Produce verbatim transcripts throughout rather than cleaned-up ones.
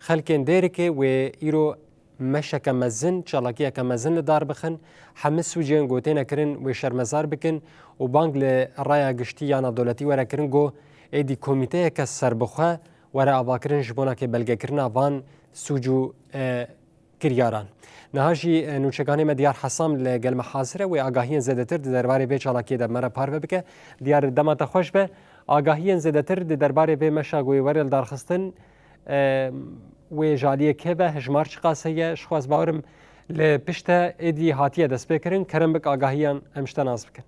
Xelkên Dêrikê wê îro meşeke mezin, çalakiyeke mezin li dar bixin, hemî sûcên ku têne kirin wê şermezar bikin û bang li raya giştî ya navdewletî were kirin ku êdî komîteyeke serbixwe were avakirin ji bona kê belgekirina van sûc û, e, kiryaran. Niha jî, e, nûçeganê me Diyar Hesam li gel me hazir e, wê agahiyên zêdetir di derbarê vê çalakiyê de me re parve bike. Diyar, dema te xweş be. Agahiyên zêdetir di derbarê vê meşa ku yê were li darxistin, e, wê ji aliyê kê ve, hejmar çiqas heye? Ji xwe ez bawerim li pişt te êdî hatiye destpêkirin. Kerem bik agahiyan em ji te nas bikin.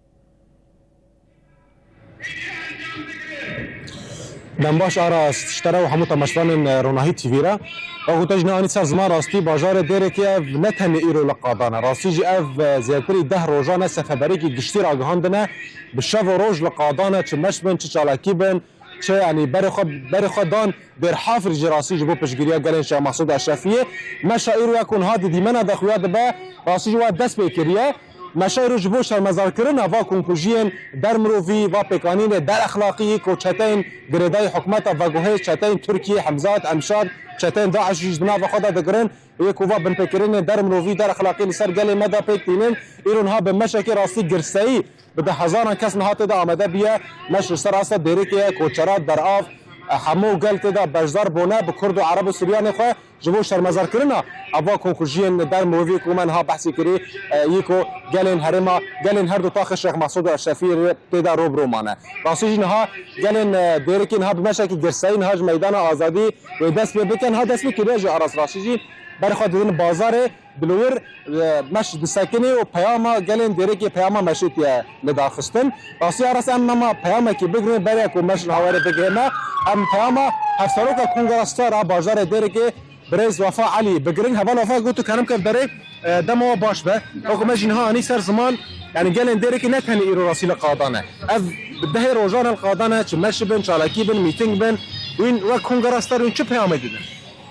Dem baş Aras, ji te re û hemû temaşevanên, e, Ronahî T V re. Wekî te jî niha anî ser ziman, rastî bajarê Dêrikê ev ne tenê îro li qadan e. Rastî jî ev, e, zêdetirî deh rojan e seferberîkî giştî ragihandine. Bi şev û roj li qadan e, çi meş bin, çi çalakî bin, çi, yanî berê xwe, berê xwe dan Dêrhafir jî rastî ji bo piştgiriya gelên Şêx Mehsûd Eşrefiyê. Meşa îro ya ku niha di dîmena de xuya dibe, rastî jî wa dest pê kiriye. Meşa îro ji bo şermezarkirina va komkujiyên der mirovî, va pêkanînê der exlaqî ku çeteyên girêdayî hikûmeta veguhê, çeteyên Tirkiyê, Hemzat, Emşad, çeteyên DAIŞ jî di nava xwe de digirin, yê ku va binpêkirinên der mirovî, der exlaqî li ser gelê me de pêk tînin, îro niha bi meşekê rastî girseyî bi deh hezaran kes niha tê de amade bûye. Meş li ser asta Dêrikê ye, koçera, derav, e, hemû gel tê de beşdar bûne, bi Kurd û Ereb û Suryanê xwe ji bo şermezarkirina eva komkujiyên der mirovî ku me niha behsî kirî, e, yî ku gelên herêma, gelên her du taxê Şêx Mehsûd û Eşrefî tê de rû bi rû mane. Rastî jî niha gelên, e, Dêrikê niha bi meşekî girseyî niha ji Meydana Azadî wê dest pê bikin. Ha dest pê kiriye jî Aras, rastî jî berê xwe didin bazarê. Dilowir, e, meş disekinê û peyama gelên Dêrikê peyama meşê tiye li darxistin. Rastî Aras em hema peyamekî bigrin, berê ku meş niha were bigihê me, em peyama Hevseroka Kongra Star a bajarê Dêrikê birêz Wefa Elî bigirin. Heval Wefa, got tu kerem ke derê, e, dema we baş be. Wekî me jî niha anî ser ziman, yanî gelên Dêrikê ne tenê îro rastî li qadan e. Ev bi dehê rojan e li qadan e, çi meş bin, çalakî bin, mîting bin. Wîn wek Kongra Star wîn çi peyamê didin?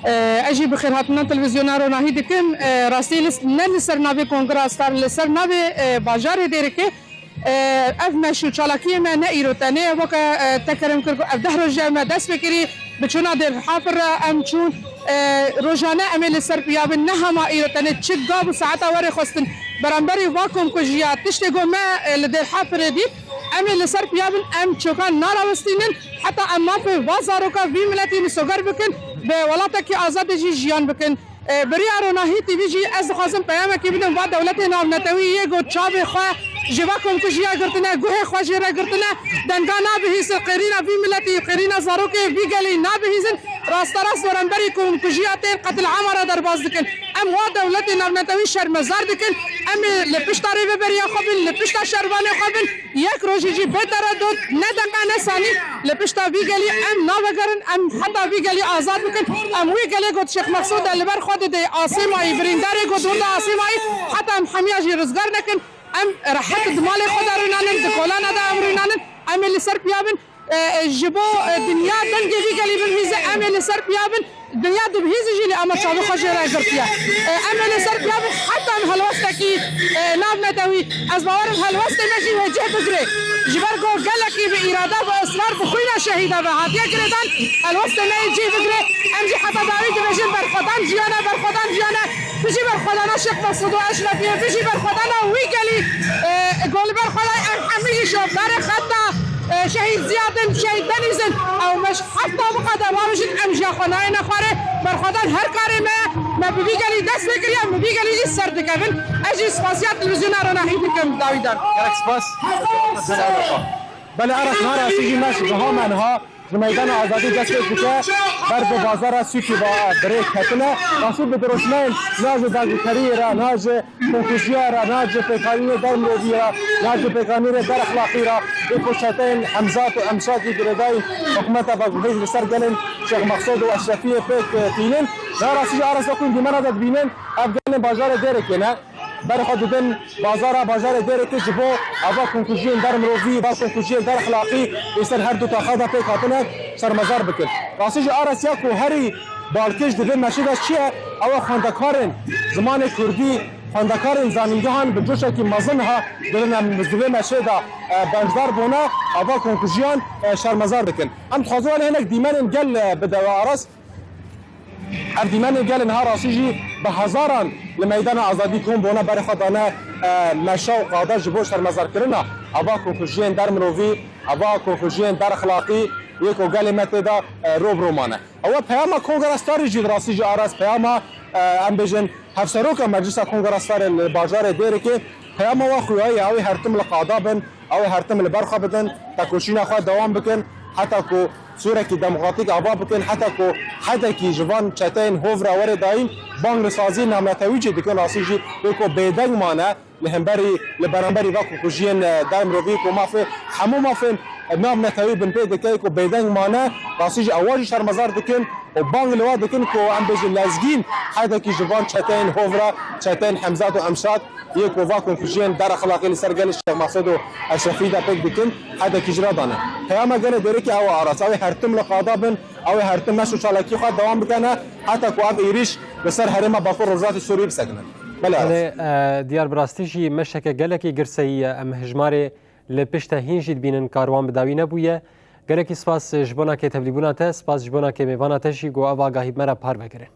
E, ez jî bi xêrhatina televîzyona Ronahî dikim. E, rastî li, ne li ser navê Kongra Star, li ser navê, e, bajarê Dêrikê, e, ev meş û çalakiyê me ne îro tenê ye. Weke, e, te kerem kir ku ev deh roj e me dest pê kirî, bi çûna Dêrhafir re em çûn. E, rojane em ê li ser piya bin, ne hema îro tenê, çi gav û saeta were xwestin beramberî va komkujiya, tiştê ku me, e, li Dêrhafirê dît, em ê li ser piya bin, em çokan narawestînin. Heta em mafê va zaroka vî miletî misoger bikin, bi welatekî azadê jî jiyan bikin. E, bi riya Ronahî T V jî ez dixwazim peyamekî bidim va dewletê navnetewî yê ku çavê xwe ji va komkujiya girtine, guhê xwe jê re girtine, denga nabihîzin, qêrîna vî miletî, qêrîna zarokê vî gelî nabihîzin, rasterast beramberî komkujiya tên qetilama re derbas dikin. Em wa dewletê navnetewî şermezar dikin. Em ê li pişta rêveberiya xwe bin, li pişta şervanê xwe bin. Yek rojî jî bê teredût, ne deqa ne sanî, li pişta vî gelî em navegerin, em heta vî gelî azad bikin. Em wî gelê ku Şêx Mexsûd e li ber xwe dide asê mayî, birîndarê ku dûr de asê mayî, heta em hemiya jî rizgar nekin. Em rehet di malê xwe de rûnanin, di kolana de em rûnanin. Em ê li ser piya bin. E, e, ji bo, e, dinya dengê vî gelî bibihîze, em ê li ser piya bin. Dinya dibihîze jî lê ama çavê xwe jê re girtiye. E, em ê li ser piya bin heta em helwestekî, e, navnetewî. Ez bawer im helwestê me jî wê cih bigire. Ji ber ku gelekî bi îrade, bi israr, bi xwîna şehîda ve hatiye girêdan, helwestê me yê cih bigire. Em jî heta dawî dibêjin berxwedan jiyane, berxwedan jiyane. Bijî berxwedana Şêx Mexsûd û Eşrefiyê, bijî berxwedana wî gelî, e, ku li ber xwe de em hemî jî şopdarê xeta, e, şehîd Ziyad in, şehîd Denîz in. Ew meş hefta biqede babijin, em jiya xwe nayêne xwarê. Berxwedan her karê me ye. Me bi vî gelî dest pê kiriye, em bi vî gelî jî ser dikevin. Ez jî spasiya televîzyona Ronahî dikim, dawî dan. Gelek spas. Belê Aras, niha rastî jî meş niha me niha ji Meydana Azadî dest pê dike, ber bi bazara sûkî va birêk ketine. Rastî bi dirûşmeyên niha ji dagirkeriyê re, niha ji komkujiya re, niha ji pêkanînê der mirovî re, niha ji pêkanînê der exlaqî re, ê ku çeteyên Hemzat û Emşadî girêdayî hikûmeta veguhê li ser gelên Şêx Mexsûd û Eşrefiyê pêk, e, tînin. Niha rastî jî Aras wekû dîmena de dibînin, ev gelên bajarê Dêrikê ne. Ber xwe didin bazara bajarê Dêrikê ji bo ava komkujiyên der mirovî, va komkujiyên der exlaqî ê ser her du taxa de pêk hatine şermezar bikin. Rastî jî Aras ya ku herî balkêş di vê meşê de çi ye, ew e xwendekarên zimanê kurdî, xwendekarên zanîngehan bi coşekî mezin ha dirin em di vê meşê de, e, beşdar bûne, ava komkujiyan, e, şermezar dikin. Em dixwazin were hinek dîmenên gel, e, bide we Aras. Ev dîmenên gelê niha rastî jî bi hezaran li Meydana Azadî kom bûne, berê xwe dane, e, meşa û qada ji bo şermezarkirina ava komkujiyên dermirovî, ava komkujiyên derexlaqî yê ku gelê me tê de, e, ro bi ro mane. Ew e peyama Kongera Starê jî li rastî jî Aras peyama, e, em bêjin, Hevseroka Meclisa Kongera Starê li bajarê Dêrikê peyama we xuyaye, ew ê her tim li qada bin, ew ê her tim li ber xwe bidin, tekoşîna xwe dewam bikin, heta ku sûrekî demokratîk ava bikin, heta ku hedekî ji van çeteyên hovra were dayîn, bang li saziyên navnetewî jî dikin, rastî jî wê ku bêdeng mane li hemberî, li beramberî va ku kujiyên, e, dermirovî ku mafê, hemû mafên, e, navnetewî binpê dike ku bêdeng mane, rastî jî ewa jî şermezar dikin û bang li wa dikin ku em bêjin lezgîn hedekî ji van çeteyên hovra, çeteyên Hemzat û Emşat, yê ku va komkujiyên derexlaqî li ser gelê Şêx Mexsûd û Eşrefî de pêk dikin, hedekî ji re dane. Peyama gelê Dêrikê ew e Aras, ew ê her tim li qada bin, ew ê her tim meş û çalakî xwe dewam bikene, heta ku ev êrîş li ser herêma Bakur Rojhilatê Sûriyê bisekinin. Belê Aras. Belê, e, diyar bi rastî jî meşeke gelekî girseyî ye. Em hejmarê li pişte hîn jî dibînin karwan bi dawî nebûye. Gelekî spas ji bona kê tevlîbûna te, spas ji bona kê mêvana te jî ku ev agahî bi me re parve kirin.